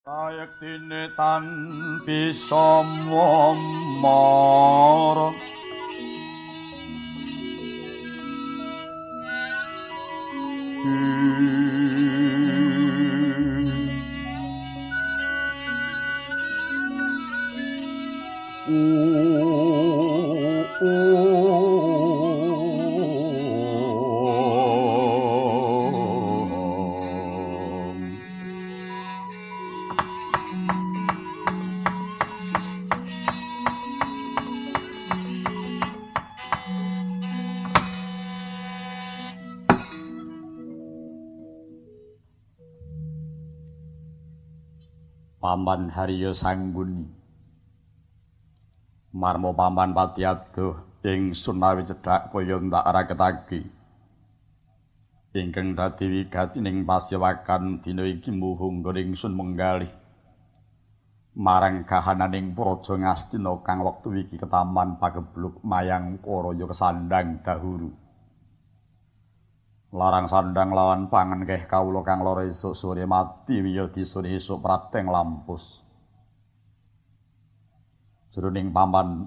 Sayektine tan bisa mara. Paman Haryo Sangguni marmo paman pati adoh ingsun mawi cedhak kaya ndak raketake ingkang dadi wigatining pasewakan dina iki muhung ingsun menggalih marang kahananing Praja Ngastina kang wektu iki ketaman pagebluk mayang karaya kesandang dahuru. Larang sandang lawan pangan keh kawula kang lara esuk sore mati wiya disore esuk prateng lampus. Jroning paman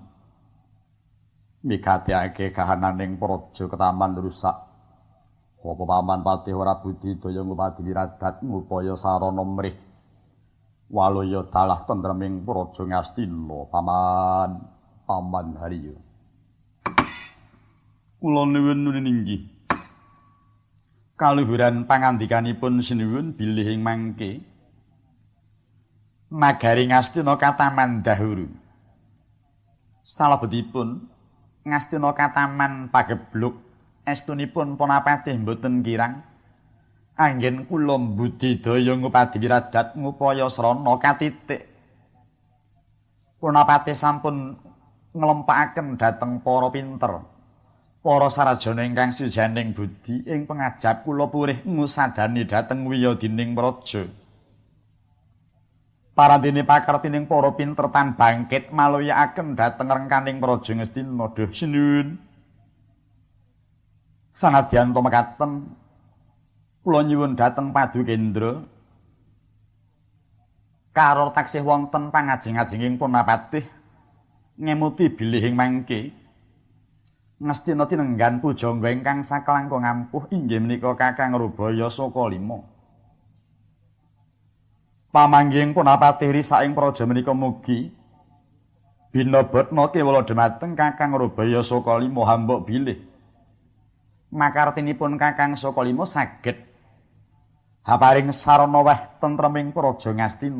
migateake kahananing praja ketaman rusak. Apa paman patih ora budidaya ngupadi wiradat ngupaya sarana mrih walaya dalah tentreming praja Ngastina. Paman, Paman Haryo. Kula nuwun inggih. Kaluhuran pangandikanipun sinuwun bilih ing mangke nagari Ngastina kataman dahuru. Salebetipun Ngastina kataman pagebluk estunipun Ponapatih mboten kirang anggen kula mbudidaya ngupadi wiradat ngupaya srana katitik. Ponapatih sampun nglempakaken dhateng para pinter, para sarjana ingkang sujaning budi ing pengajap kula purih ngusadani dhateng wiyadining praja. Parandene pakartining para pinter tan bangkit maluyakaken dhateng rengkaning praja Ngastina. Duh sinuwun. Sanadyan to mekaten kula nyuwun dhateng Padukendra karo taksih wonten pangajeng-ajenging Ponapatih ngemuti bilih ing mangke Ngastina tinenggan pujangga ingkang saklangkung ampuh inggih menika Kakang Rubaya Saka Lima. Pamanggihing Ponapatih risaking praja menika mugi binebetna kewala dhumateng Kakang Rubaya Saka Lima hambok bilih makartinipun Kakang Saka Lima saged haparing sarana weh tentreming praja Ngastina.